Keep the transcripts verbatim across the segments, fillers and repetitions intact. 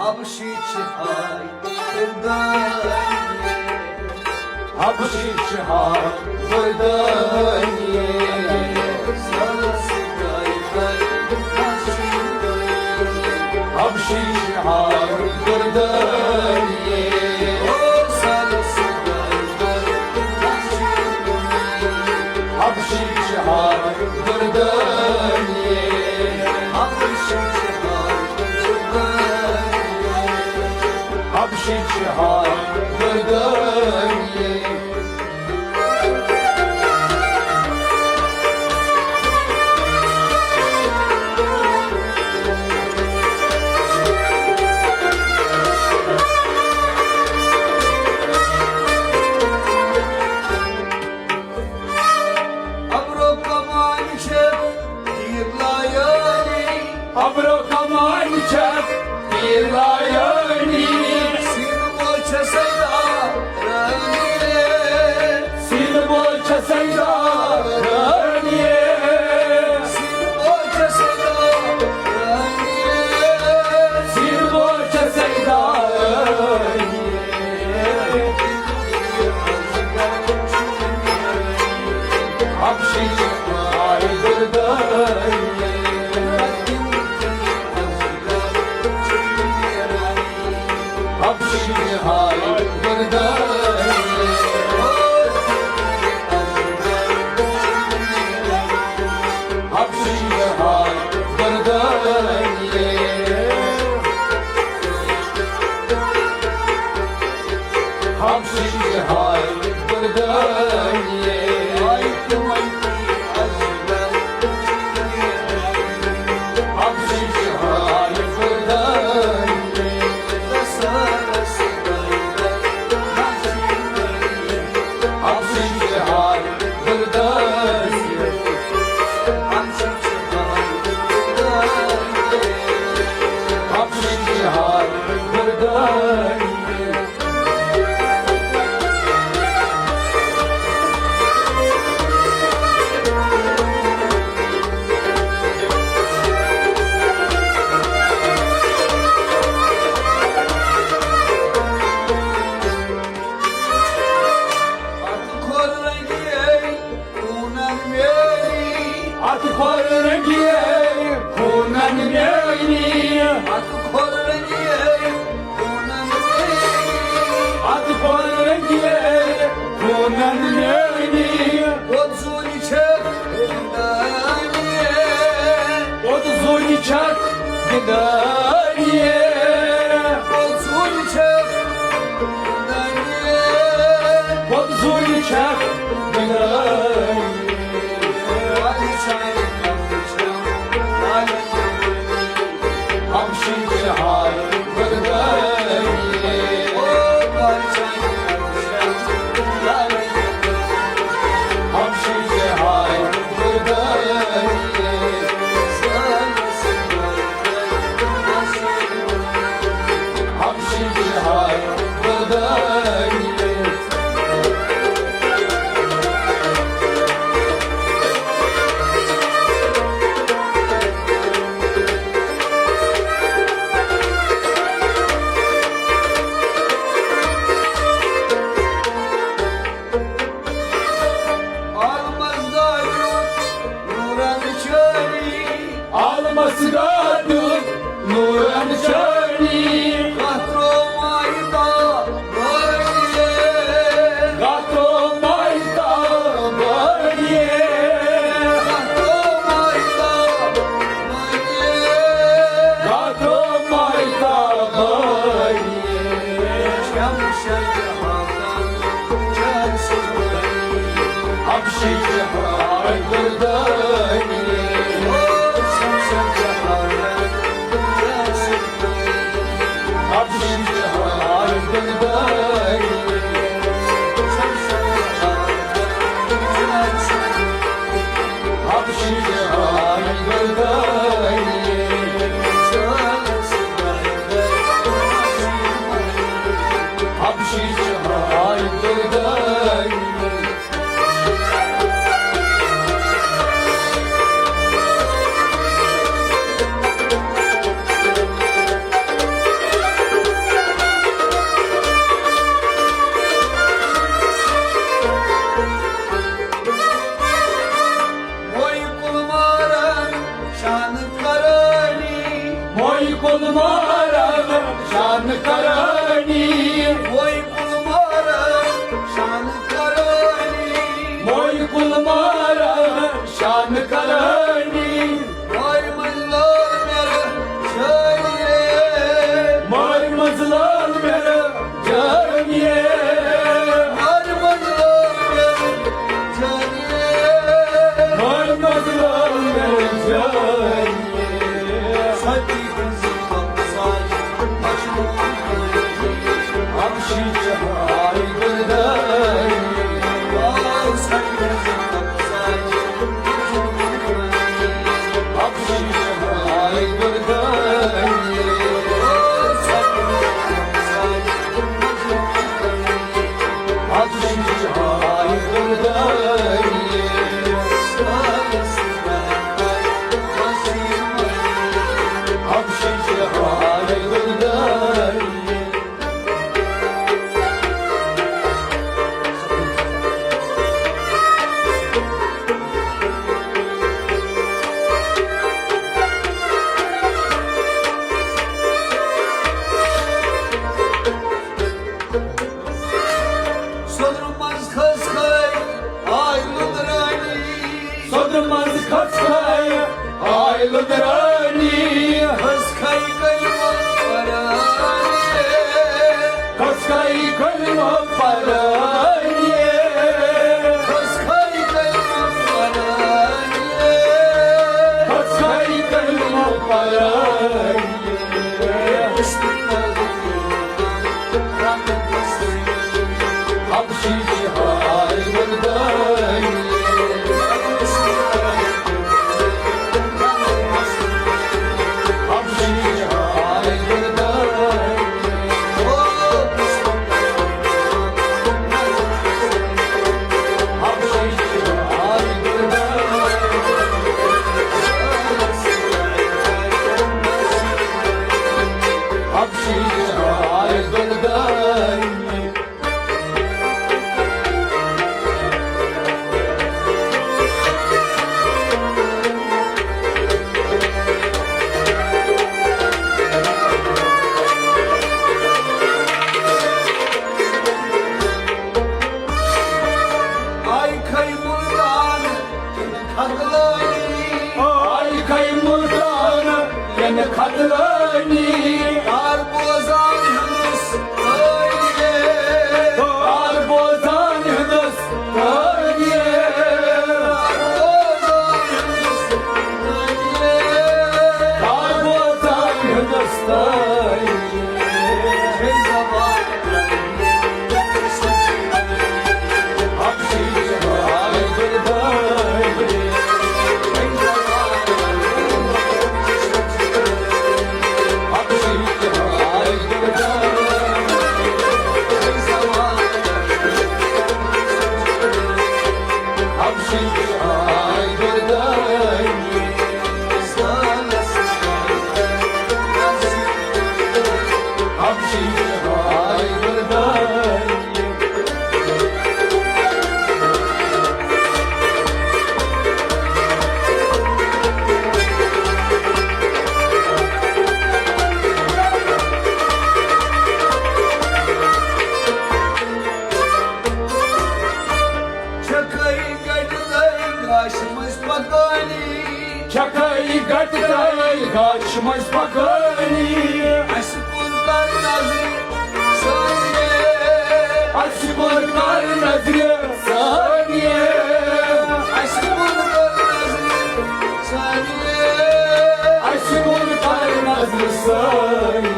حبشی چھِ ہاے بردانی۔ حبشی چھِ ہاے بردانی۔ حبشی چھِ ہاے بردانی۔ حبشی چھِ ہاے بردانی۔ حبشی چھِ ہاے بردٲری۔ ابرو کمانہِ چھِ تیٖر لایٲنی۔ ابرو کمانہِ چھِ تیٖر لایٲنی۔ سیٖنہٕ وول چھِ سیدا رٲنی۔ سیٖنہٕ وول چھِ سیدا رٲنی۔ سیٖنہٕ وول چھِ سیدا رٲنی۔ سیٖنہٕ وول چھِ سیدا رٲنی۔ حبشی چھِ ہاے بردٲری۔ حبشی چھِ ہاے بردٲری۔ حبشی چھِ ہاے بردٲری۔ حبشی چھِ ہاے بردٲری۔ حبشی چھِ ہاے بردٲری۔ حبشی چھِ ہاے بردٲری۔ حبشی چھِ ہاے بردٲری۔ اتھ کھۄر رنگی اے کوٗنن میٲنی۔ اتھ کھۄر رنگی اے کوٗنن میٲنی۔ اتھ کھۄر رنگی اے کوٗنن سۄدرٕ منٛز کھٔژ کھے آے لُدرٲنی۔ سۄدرٕ منٛز کھٔژ کھے آے لُدرٲنی۔ کھٔژ کھے کلمہٕ پرٲنی۔ کھٔژ کھے کلمہٕ پرٲنی۔ کھٔژ کھے کلمہٕ پرٲنی۔ کھٔژ کھے کلمہٕ پرٲنی۔ آے کھے مُلتان کِنہٕ کھتلٲنی؟ آے کھے مُلتان کِنہٕ کھتلٲنی؟ کار بوزان ہِنٛدُستٲنی۔ کار بوزان ہِنٛدُستٲنی۔ کار بوزان ہِنٛدُستٲنی۔ کار بوزان ہِنٛدُستٲنی۔ چھکے گٹہٕ تہٕ گاشہِ منٛز پکٲنی۔ چھکے گٹہٕ تہٕ گاشہِ منٛز پکٲنی۔ اسہِ کُن کر نظرِ ثٲنیے۔ اسہِ کُن کر نظرِ ثٲنیے۔ اسہِ کُن کر نظرِ ثٲنیے۔ اسہِ کُن کر نظرِ ثٲنیے۔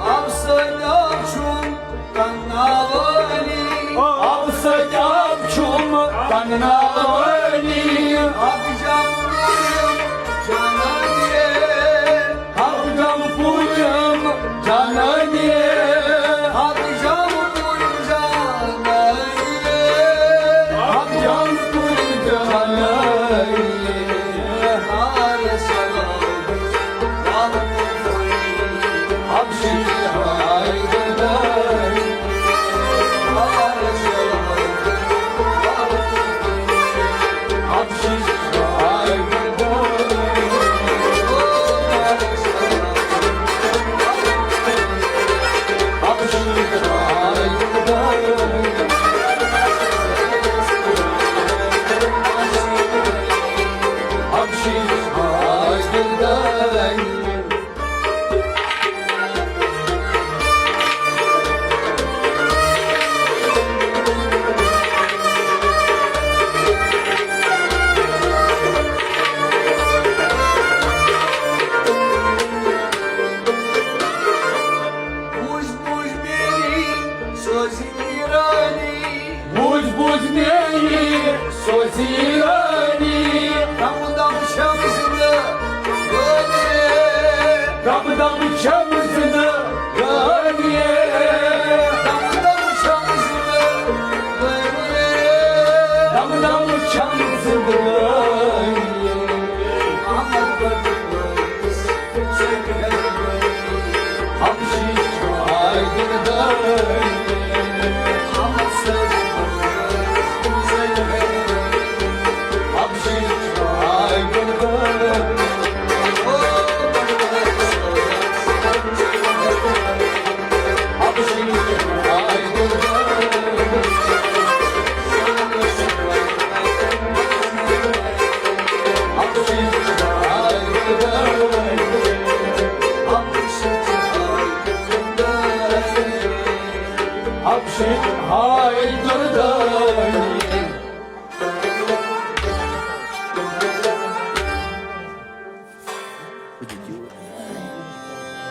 آبہٕ سۭتۍ آب چھُم تناوٲنی۔ آبہٕ سۭتۍ آب چھُم تناوٲنی۔ اکھ جام ہاے دردانی۔